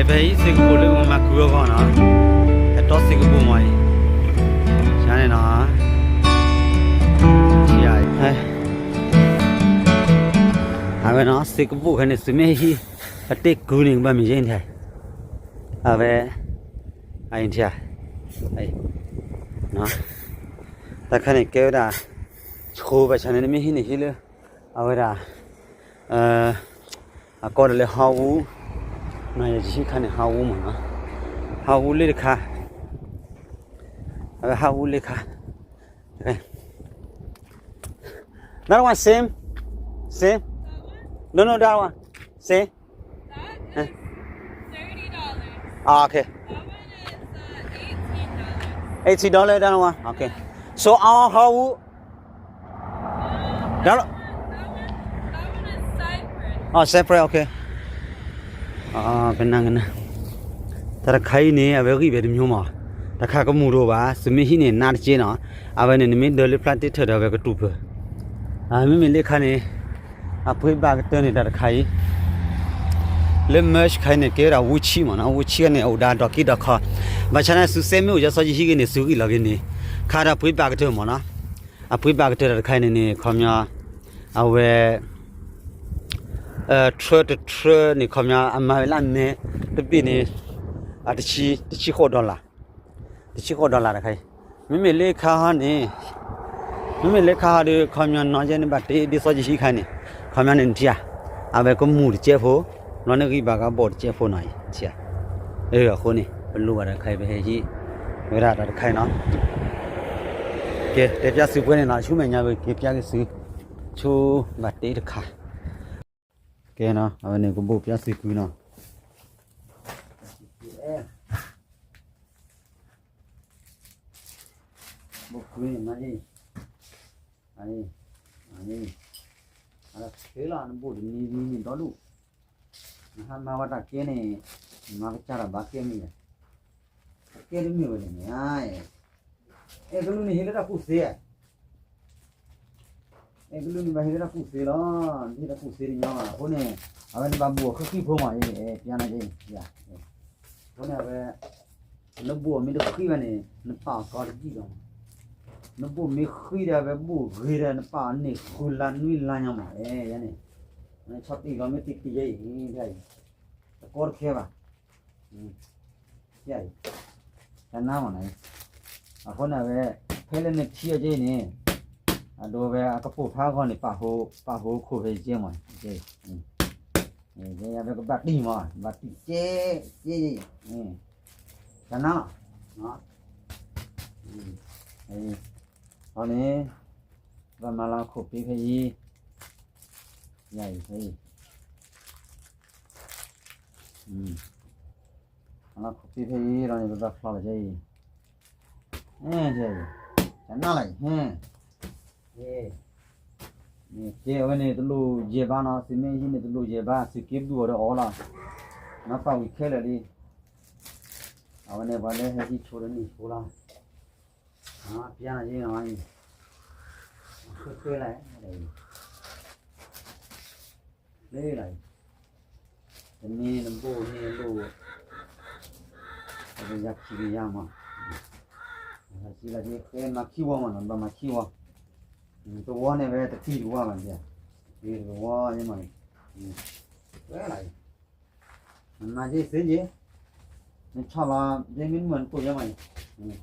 ဖဲအံၤစ့ကပိာ်လၢကမၤမၤကုအဂီၢ်နီၤ, အတီစ့ကပိာ်မ့ၢ်အံၤ, န့ၣ်နီၤ, အဝဲနီၤ စ့ကပိာ်ခဲန့ၣ် သုမ့ၢ်ဟံး အတ့ၢ်ကုန့ၣ် ကဘၣ်မ့ၢ်ယဲၢ်ထံ, အဝဲ အံၤထံ, တၢ်ခါန့ၣ်ကဲဝဲဒၣ် ဆိဘၣ်ဆၣ်န့ၣ် နမ့ၢ်ဟံးန့ၣ်ဟံးလၢ အဝဲဒၣ် အကီဒၣ်လၢဟီၣ်အူ, ယဟံးခါန့ၣ် ဟီၣ်အူမ့ၢ်နီၤ, ဟီၣ်အူလ့ၣ်တခါ, အဝဲဟီၣ်အူလ့ၣ်တခါ, that one same, same, no no that one, same, okay, eighteen dollar that one, okay, so our ဟီၣ်အူ That one, that one is separate. Oh, separate, okay. ကနၣ်ကနၣ်, တၢ်တခါအံၤန့ၣ် အဝဲဂံၢ်ဘဲတမျိုးမး, တၢ်တခါကမူၤတအိၣ်ဘၣ်, သုမ့ၢ်ဟံးန့ၣ် နးတက့ၢ်နီၤ, အဝဲန့ၣ် နမ့ၢ်ဒၢလၢဖျါတ့ၢ်ထၢၣ်ဒီး အဝဲကတူၢ်ပၢၢ်, မ့မ့ၢ်လၢခါန့ၣ် အပှ့ၤဘၣ်ကတၢၢ်န့ၣ် တၢ်တခါအံၤ လၢ merch ခါအံၤန့ၣ် ကဲဝဲဒၣ်ဝူဆံမ့ၢ်နီၤ, ဝူဆံန့ၣ် အိၣ်ဒၣ်ဒီးက့ဒီးခီ, ဘၣ်ဆၣ်န့ၣ် သုစဲမ့ၢ်အိၣ် ယစီယဟံးဂ့ၤန့ၣ် သုဂံၢ်လီၤက့ၤန့ၣ်, ခါဒီးပှ့ၤဘၣ်ကတၢၢ်မ့ၢ်နီၤ, အပှ့ၤဘၣ်ကတၢၢ်တၢ်တခါအံၤန့ၣ်န့ၣ် ခီပညီ အဝဲ ထြၢတထြၢန့ၣ် ခီပညီ အမၤဝဲလၢအမဲ တဘ့ၣ်န့ၣ် တဆံဃိး dollar, တဆံဃိး dollar တခါအံၤ, မ့မ့ၢ်လၢခါဟီန့ၣ် မ့မ့ၢ်လၢခါဟီဒီး ခီပညီနီၤ ယဲန့ၣ်ဘၣ်တ့ဒ်သိးယဟံးခါန့ၣ်, ခီပညီန့ၣ်နထံၣ်ဧါ, အဝဲကမူၤတကဲးဖိ, ဘျီန့ၣ်ဂံၢ်ဘၣ်ကဘီၣ်တကဲးဖိနီၤအံၤ, အဃိန့ၣ် ပလိၣ်ဘၣ်တၢ်တခါအံၤ ပဟဲဟံး ဝဲဒၣ်တၢ်တခါအံၤနီၤ, ကဲ တဲပျၢ်သုပှဲၤန့ၣ်နီၤ, ဆူမဲာ်ညါပက့ၤပျၢ်က့ၤသု ဆူဘၣ်တ့တခါ, ကဲနီၤ အဝဲန့ၣ်ကဘိၣ်ပျၢ်သုကုနီၤ ဘိၣ်ကွံာ်မးအံၤ, အံၤ, အံၤ, အလီၤခဲလီၤ နဘိၣ်တနံၤနံၤန့ၣ်ဒီဒူၣ်, နဟးမၤဝဲတၢ်ကဲန့ၣ်, နမၤကစၢ်တၢ်ဘၣ်ကဲမ့ၢ်ယဲ, ကဲတမ့ၢ်ဝဲန့ၣ်, အဲၣ်ကလုၢ်န့ၣ်ဟ့ၣ်လၢတၢ်ကူၣ်သ့, အဲၣ်ကလုၢ်န့ၣ်ဘၣ်ဟ့ၣ်လၢတၢ်ကူၣ်သ့လီၤ, ဟ့ၣ်တၢ်ကူၣ်သ့တညီဘၣ်, အဃိန့ၣ် အဝဲန့ၣ်ဘၣ်ဘိၣ်အဃံဃံဖိမးအံၤ, ပျၢ်နၤက့ၤ, အဃိန့ၣ်အဝဲ နဘိၣ်မ့ၢ်တဃံဘၣ်န့ၣ် နပာ်အီၤကီတဒံၣ်လီၤမး, နဘိၣ်မ့ၢ်ဃံဒီး အဝဲဘိၣ်ဂ့ၤဒီး နပာ်အီၤန့ၢ်ဃုလါနွံလါညီမး, အဲၣ်ယဲန့ၣ်, ဆီၣ်တံၢ်လီၤမ့ၢ်တံၢ်တံၢ်ယဲအံၤ, တကီတခဲဘၣ်, အံၤ, တနါမးနီၤ, အဃိန့ၣ်ဝဲ ဖဲလၢနထံအီၤကဲအံၤန့ၣ်, အဒိဝဲအကပိာ်ဖးအဂီၢ်န့ၣ် ပာ်ဟိခိၣ်ဖဲယကဲမး, ယဝဲကဘၣ်တံၢ်မး, ဘၣ်တံၢ်ကဲကဲ, တနါလီၤ, အဃိန့ၣ် ဘၣ်မၤလီၤခိၣ်ဖဲဖဲအံၤ, ယအံၤဖဲအံၤ မၤလီၤခိၣ်ဖဲဖဲအံၤလီၤန့ၣ် ပဘၣ်ဖျီလီၤကဲအံၤ, ကဲအံၤ, တနါလီၤအံၤ, ကဲအဝဲန့ၣ် တလိၣ်ယဲၢ်ဘးနီၤ, သုမ့ၢ်ဟံးန့ၣ် တလိၣ်ယဲၢ်ဘး သုက့ၤဒူၣ်အီၤဒီးအီၤလီၤ, မၤပာ်ဝံၤခဲလၢာ်လံ, အဝဲန့ၣ် ပှၤလၢဟဲဟံးဆိတန့ၢ်ဆိလီၤ, ပျၢ်နၤယဲနီၤ, ဃဲဃဲလီၤ, လၢလီၤ, တနံၤနဘိၣ်န့ၣ်ဘိၣ်, ပကယၤခံကယၤမး, လၢဃဲမၤခံဝီမးနီၤ, ဘၣ်မၤခံဝီ, တဝီန့ၣ်ဝဲတတံၢ်တဝီဘၣ်, တတံၢ်တဝီယဲမး, ဝဲလီၤ, နမၤယဲသ့ယဲ, နဆီၣ်လီၤ ယဲမ့ၢ်မုၢ်နကိၣ်ယဲမး, န့ၣ်, ဃံမး,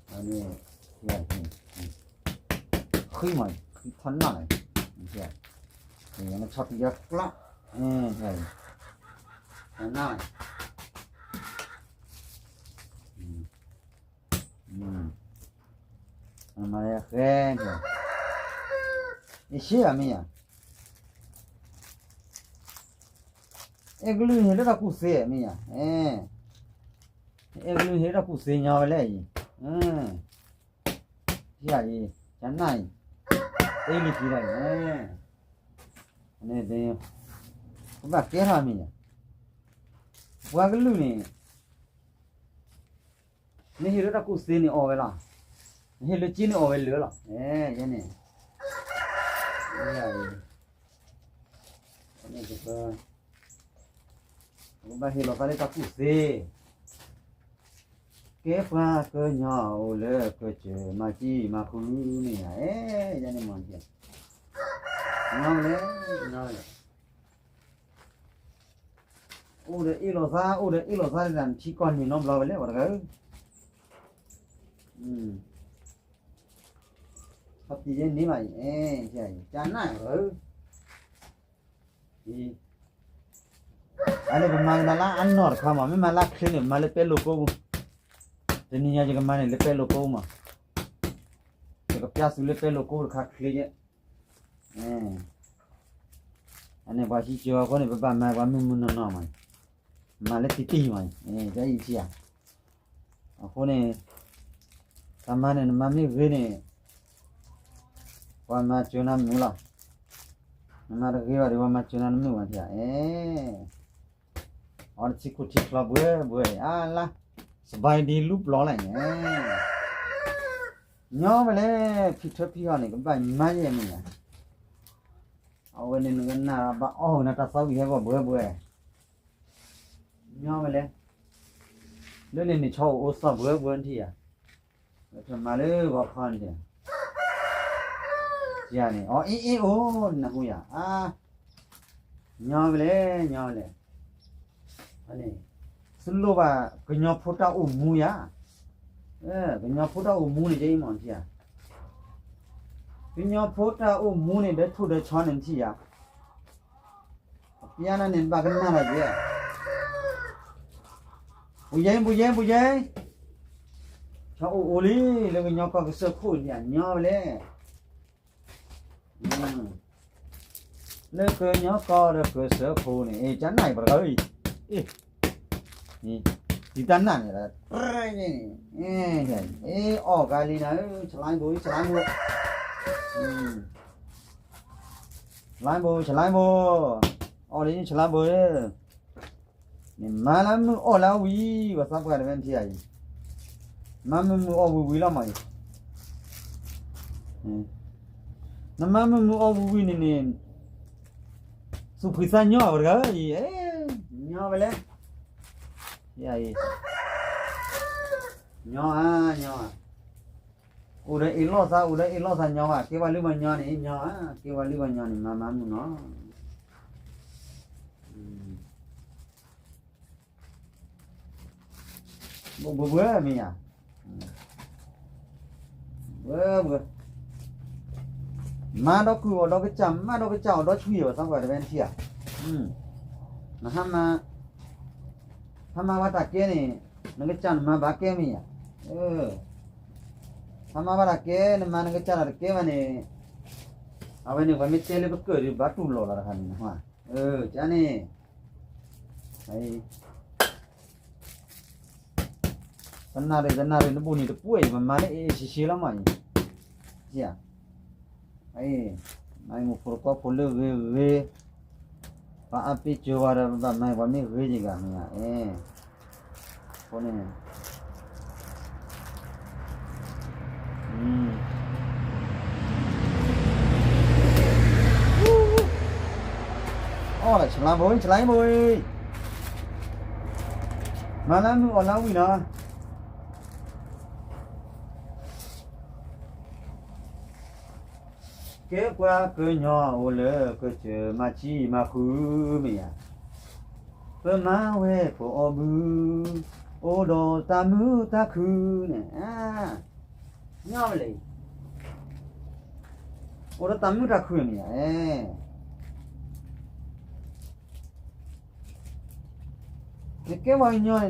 ဃံထီၣ်နၢ်လီၤ, နဆီၣ်တံၢ်ယဲကျါ, နၢ်လီၤ, မၤဃဲ, ယဆ့အမ့ၢ်ယၤ အဲၣ်ကလုၢ်ဟ့ၣ်လၢတၢ်ကူၣ်သ့မ့ၢ်ယၤ, အဲၣ်ကလုၢ်ဟ့ၣ်လၢတၢ်ကူၣ်သ့ညီဝဲလဲၣ်အံၤ, ယၤအံၤ, ယနၢ်အံၤ, အဲၣ်လံခံလီၤအံၤ, န့ၣ်, ကဘၣ်ကဲထီၣ်မ့ၢ်ယၤ, ပှၤကလုၢ်န့ၣ် နဟ့ၣ်လၢတၢ်ကူၣ်သ့န့ၣ်အီၣ်ဝဲလီၤ, နဟ့ၣ်လၢက့န့ၣ်အီၣ်ဝဲလၢာ်လီၤ, ယဲန့ၣ်, န့ၣ်, ပ, ပကဘၣ်ဟ့ၣ်လီၤသးလၢတၢ်ကူၣ်သ့, ကဲပှၤကညီအိၣ်လၢကစၢၢ်မၤကံမၤဃုန့ၣ်ဧါ, အဲ ယန့ၣ်မ့ၢ်, ညီဝဲလဲၣ်, ညီဝဲလဲၣ်, အိၣ်ဒီးအ့ၣ်လိာ်သး အိၣ်ဒီးအ့ၣ်လိာ်သးဒ်နထံကီၢ်န့ၣ်နီတဘျီဝဲလဲၣ် ပှၤတဂၤဧၢ, ခီပံၤယဲန့ၣ်ဘၣ်အံၤ, ကနၣ်ဧၢ, အန့ၣ်ပမၤကဒီးလၢအနီၢ်တခါမး, မ့ၢ်မၤလၢချ့န့ၣ် ပမၤလၢပဲလိာ်ကိၣ်ပူၤ, တနံၤညါယကမၤန့ၣ်လၢပဲလိာ်ကိၣ်မး, ယကပျၢ်သုလၢပဲလိာ်ကိၣ်တခါချ့ယဲ, အန့ၣ်ပှၤဟံးကၠိအဃိန့ၣ် ပဘၣ်မၤပှၤမုၢ်မုၢ်နီၢ်နီၢ်မး, မၤလၢတံၢ်တံၢ်မး, တၢ်အံၤထံၣ်ဧါ, အဃိန့ၣ် တၢ်မၤန့ၣ် နမၤမ့ၢ်ဂ့ၤန့ၣ် ပှၤမၤစၢၤနၤမုာ်လီၤ, နမၤတဂ့ၤဘၣ်ဒီး ပှၤမၤစၢၤနၤတမုာ်ဘၣ်ထံၣ်ဧါ, အဲ အီတထံခိၣ်ထံချီဘှဲဘှဲအံၤ အါလါ, စဘၣ်ဒံလူပျီလၢန့ၣ်, ညီဝဲလဲၣ်, ဖံထၢဖံဟီၣ်န့ၣ် ကဘၣ်မၤယဲၢ်မ့ၢ်ဧါ, အဝဲန့ၣ်နကနၣ်ဘၣ်အီၣ်ဝဲနၤတၢ်သီဝံၣ်ဟဲဂီၢ်ဘှဲဘှဲ, ညီဝဲလဲၣ်, လၢန့ၣ်န့ၣ်ဆီအိၣ်အိၣ်သီၣ်ဘှဲဘှဲထံၣ်ဧါ, မၤလၢဂီၤခီန့ၣ်, ယၤန့ၣ် အီအ့ၣ်အ့ၣ်အိၣ်နၢ်ဟူယၤ, အါ ညီဝဲလဲၣ်, ညီဝဲလဲၣ်, သုလိၣ်ဘၣ်ကညီဖိတၢ်အိၣ်မူယၤ, ကညီဖိတၢ်အိၣ်မူန့ၣ် ယအံၤမ့ၢ်ထံၣ်ဧါ, ကညီဖိတၢ်အိၣ်မူန့ၣ် ဒၢထိၣ်ဒၢဆီန့ၣ်ထံၣ်ဧါ, ပျၢ်နၤန့ၣ် နဘၣ်ကနၣ်လီၤယဲ, ပူၤယဲ ပူၤယဲ ပူၤယဲ, ဆီအိၣ်အိၣ်လံ လၢကညီကီၢ်ကစၢၢ်ခိၣ်န့ၣ် ညီဝဲလဲၣ် လၢကညီကီၢ်ဒီးကစၢၢ်ခိၣ်န့ၣ် အ့ ကနၣ်အံၤပှၤတဂၤအံၤ, အ့, တံၤတၢ်နၢ်န့ၣ်, အ့ အီၣ်ကါလံနၤဧၢ, ဆလါဘိ ဆလါဘိ, ဆလါဘိ ဆလါဘိ, အီၣ်လံဆလါဘိဧၢ န့ၣ်မၤလၢမုၢ်အီၣ်လၢအဝံၤ ပှၤသးပှၢ်တဝဲနထံၣ်ဧါအံၤ, မၤမုၢ်မုၢ်အီၣ်ဝံၤဝံၤလီၤမးအံၤ, နမၤမုၢ်မုၢ်အီၣ်ဝံၤဝံၤန့ၣ်န့ၣ်, သူၣ်ဖှံသးညီပှၤတဂၤအံၤ, ညီဝဲလဲၣ်, ညီဧါ, ညီဧါ, အိၣ်ဒီးအ့ၣ်လိာ်သး အိၣ်ဒီးအ့ၣ်လိာ်သးညီဘၣ်, ကဲဝဲလၢပှၤညီန့ၣ် ညီဧါ, ကဲဝဲလၢပှၤညီန့ၣ် မၤမၤမုၢ်နီၤ ဘိဘိမ့ၢ်ဧါ, ဘိဘိ, မၤဒီးကုၢ်အီၣ်ဒီးကစၢ် မၤဒီးကစၢ်အီၣ်ဒီးဆွံအီၤ သးပှၢ်တဝဲနထံၣ်ဧါ, နဟါမၢ်, ဟါမၢ်ဝဲတၢ်ကဲန့ၣ်, နကစၢ်နမၤဘၣ်ကဲမ့ၢ်ဧါ, ဟါမၢ်ဝဲတၢ်ကဲ နမၤနကစၢ်တၢ်တကဲဘၣ်န့ၣ်, အဝဲန့ၣ်ပှၤမ့ၢ်တဲလၢပကၢၣ်ဒီး ဘၣ်တူၢ်လိာ်လီၤတခါန့ၣ်, ကန့ၣ် တနၣ်ရံၣ် တနၣ်ရံၣ် နဘိၣ်န့ၣ်တပှဲၤအံၤ ပမၤလၢအ့ၣ်အ့ၣ်ဆ့ဆ့လီၤမးအံၤ, မၤအံၤမိၢ်ဖိတကီဖိလၢဂ့ၤဂ့ၤ, ပှၤအါပ့ၤစၢၤဝဲဒီး ပဘၣ်မၤပှၤမ့ၢ်ဂ့ၤယံၤဂၤမ့ၢ်ဧါ, အဃိန့ၣ် အီၣ်လၢဆလါဘိ ဆလါဘိ, မၤလၢမုၢ်အီၣ်လၢဝံၤနီၤ, ကဲပှၤကညီအိၣ်လၢကစၢၢ်မၤဆံမၤဃုမ့ၢ်ဧါ, ပမၤဝဲပအီၣ်ဘု, အိၣ်ဒီးတၢ်မုာ်တၢ်ခုန့ၣ်, ညီမ့ၢ်လဲၣ်, အိၣ်ဒီးတၢ်မုာ်တၢ်ခုမ့ၢ်ဧါ, နကဲပှၤကညီန့ၣ်,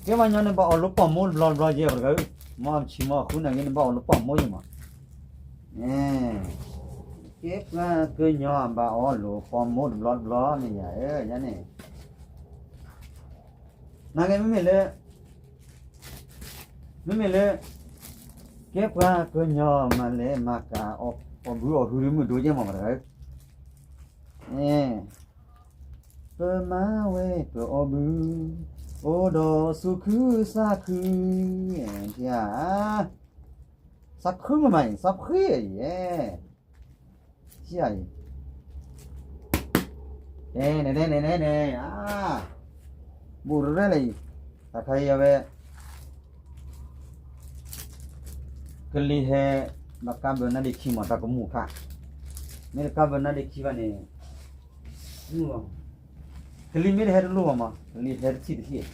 ကဲပှၤကညီန့ၣ်ဘၣ်အီၣ်လိာ်ပီၣ်မိၢ်တဘျီတဘျီယဲၢ်ပှၤတဂၤ, မ့ၢ်ဆံမ့ၢ်ဃုနၤဂ့ၤန့ၣ်ဘၣ်အီၣ်လိာ်ပီၣ်မိၢ်ယဲၢ်မး, ကဲပှၤကညီဘၣ်အီၣ်လိာ်ပီၣ်မိၢ်တဘျီတဘျီမ့ၢ်ဧါ, ယန့ၣ် နဂ့ၤမ့မ့ၢ်လၢ, မ့မ့ၢ်လၢ, ကဲပှၤကညီမၤလဲၤမၤကၤအီၣ်ဘုအီၣ်ဟုမုၢ်ဒိၣ်ယဲၢ်မးပှၤတဂၤ, ပမၤဝဲပအီၣ်ဘု, အိၣ်ဒီးသူၣ်ခုသးခု, သးခုမးမးအံၤ သးဖှံအံၤ, အံၤ, တဲန့ၣ်တဲန့ၣ်တဲန့ၣ် အါ, ဘူးရဲလဲၣ်အံၤ, တၢ်ခါအံၤအဝဲ ကလံၤဟဲ ဘၣ်ကါဘၢနါဒ့ခံမး တၢ်ကမူၣ်ခါ, မ့ၢ်တကါဘၢနါဒ့ခံဘၣ်န့ၣ် မုၢ်ဘၣ်, ကလံၤမ့ၢ်တဟဲတလိၣ်ဘၣ်မး ကလံၤဟဲတထံၣ်တထံၣ်,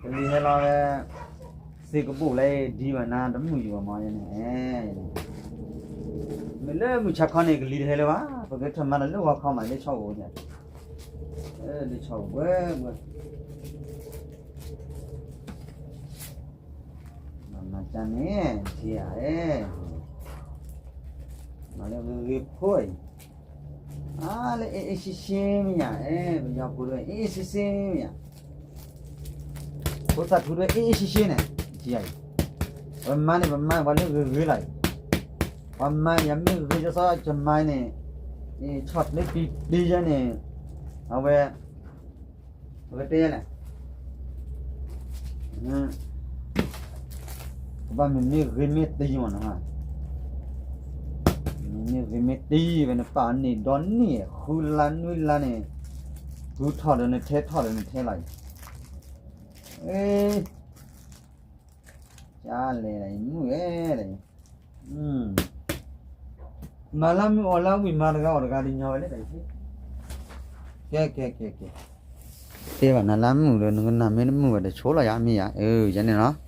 ကလံၤဟဲလီၤဝဲ စ့ကဘိၣ်လၢဒံဘၣ်နါတမုၢ်ယံၤဘၣ်မးန့ၣ်, မ့ၢ်လၢမုၢ်ဆါခီန့ၣ် ကလံၤတဟဲလၢၤဘၣ်, ပကထၢၣ်မၤတၢ်လၢဂီၤခီမး လၢဆီအိၣ်ညါ, လၢဆီအိၣ်ဘှဲဘှဲ မၤမၤကန့ၣ် ထံဧါ, မၤလၢဂ့ၤဂ့ၤဖိအံၤ, အါလၢအ့ၣ်အ့ၣ်ဆ့ဆ့မ့ၢ်ယါ, ပယီၤဖိတဝဲ အ့ၣ်အ့ၣ်ဆ့ဆ့မ့ၢ်ယါ, ဖိသၣ်ထူတဝဲ အ့ၣ်အ့ၣ်ဆ့ဆ့န့ၣ်, ထံဧါအံၤ, ပမၤန့ၣ် ပမၤပှၤလၢဂ့ၤဂ့ၤလီၤအံၤ, ပမၤယမ့ၢ်ဂ့ၤကစီ ယမၤန့ၣ်, ဆီၣ်လၢပံၤပံၤယဲန့ၣ်, အဝဲ ပကတဲလဲၣ်, ကဘၣ်မ့ၢ်မ့ၢ်ဂ့ၤမ့ၢ်တံမးနီၤ, မ့ၢ်မ့ၢ်ဂ့ၤမ့ၢ်တံဝဲန့ၣ် ပာ်အီၤန့ၢ်ဒီနံၣ် ဃုလါနွံလါန့ၣ်, ဃုထီၣ်ဒီးနထဲထီၣ်ဒီးနထဲလီၤအံၤ, ကလဲၤလီၤအံၤမုၢ်ဧဲ, မၤလၢမုၢ်အီၣ်လၢဝံၤမၤတဂၤအီၣ်တဂၤဒ်ညီဝဲလၢတၢ်အံၤ, ကဲကဲကဲကဲ, တဲဘၣ်နၤလၢမုၢ်ဒီး နကနၣ်မ့ၢ်တမုာ်ဘၣ်တဆိလီၤယၤမ့ၢ်ယၤ, အၢ ယဲန့ၣ်လီၤ.